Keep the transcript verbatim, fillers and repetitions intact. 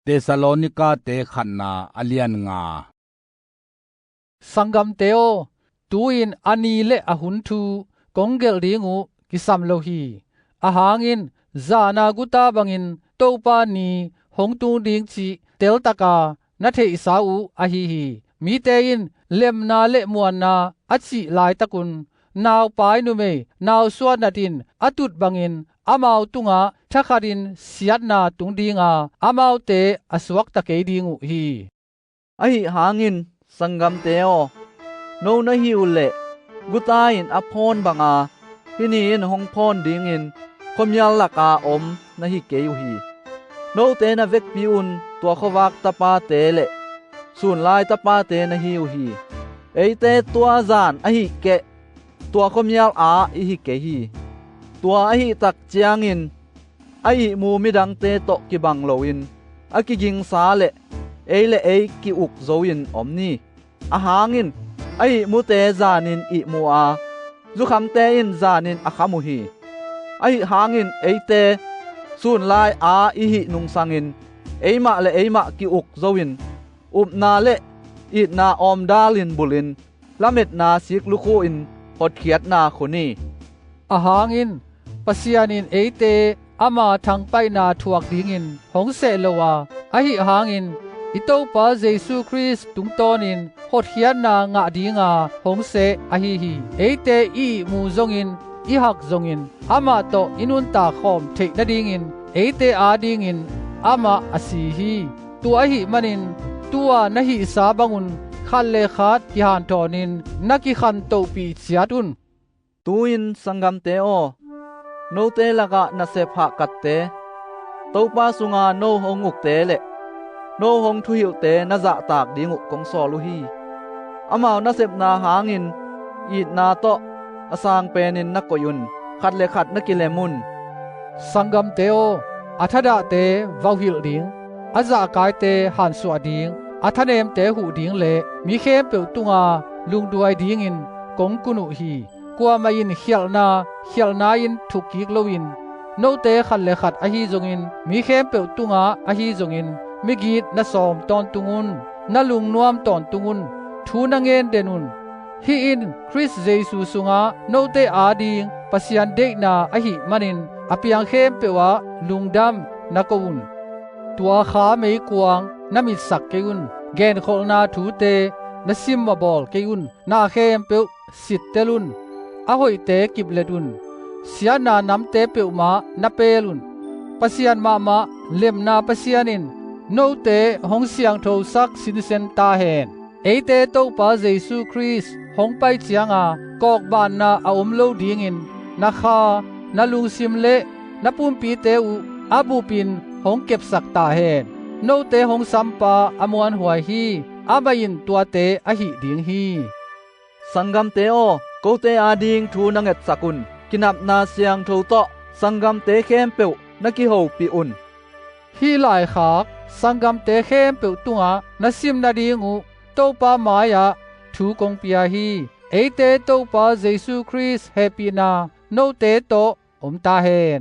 Thessalonika-te khatna a lian nga. Sanggamte aw, tu-in a ni le a hun thu kong gelh ding uh kisam lo hi. Ahang in zan-a guta bangin Topa ni hong tung ding cih teltaka na theihsa uh ahi hi. Mite in lemna le muanna a cih laitakun naupai numei nausuah nat in a tut bangin amau tungah thakhatin siatna tung dinga amaute a suakta kei ding uh hi. Ahi hangin sanggamte aw, no na hi uh leh guta in a phawn banga hih ni in hong phawn dingin khuamial laka om na hi kei uh hi. Note na vekpi un tua khuavak tapate le sunlai tapate na hi uh hi. Eite tua zan ahih keh tua khuamial a i hi kei hi. Tua ahih tak ciangin a ihmu midangte tawh kibang loin a kigingsa le ei le ei ki-uk zo-in om ni. Ahang in a ihmute zanin ihmu a, zukhamte in zanin a kham uh hi. Ahi hangin eite sunlai a i hih nungsangin eimah le eimah ki-uk zo-in upna le itna awmdalin bulhin lametna sik lukhu in hotkhiatna khun hi. Ahang in Pasian in eite ama thangpaihna thuak dingin hong seh lo a, ahi hangin i Topa Jesu Khrist tungtawnin hotkhiatna ngah dinga hong seh ahi hi. Eite i ihmu zongin i hak zongin amah tawh i nuntak khawm theih nadingin eite adingin amah a si hi. Tua ahih manin tu-a na hihsa bangun khat le khat kihanthawnin na kikhantohpih ciat un. Tu-in sanggamte aw, note lakah nasep hahkatte, Topa sunga no hong ukte le no hong thuhilhte na zahtak ding uh kong sawl uh hi. Amau nasepna hangin itna tawh a sang penin na koih un. Khat le khat na kilem un. Sanggamte aw, a thadahte vauhilh ding, a zahkaite hansuah ding, a thanemte huh ding le mi khempeuh tunga lungduai dingin kong kun uh hi. Kuamah in khialhna khialhna in thukkik loin, note khat le khat ahi zongin mi khempeuh tungah ahi zongin migit na sawm tawntung un. Na lungnuam tawntung un. Thu na ngen den un. Hih in Khrist Jesu sungah note ading Pasian deihna ahih manin a piang khempeuh ah lungdam na ko un. Tua kha meikuang na mitsak kei un. Genkholhna thute na simmabawl kei un. Na khempeuh sittel un. A hoihte kiplet un. Siatna namte peuhmah na pel un. Pasian mahmah lemna Pasian in note hong siangthosak sinsen ta hen. Eite Topa Jesu Khrist hong pai cianga kawkbanna a om lo dingin na kha, na lungsim le na pumpite uh a bupin hong kepsak ta hen. Note hong sampa a muanhuai hi. Amah in tuate a hih ding hi. Sanggamte aw, kote ading thu na ngetsak un. Kinapna siangtho tawh sanggamte khempeuh na kihopih un. Hih laikhak sanggamte khempeuh tungah na sim nading uh Topa mai-ah thu kong pia hi. Eite Topa Jesu Khrist hehpihna note tawh om ta hen.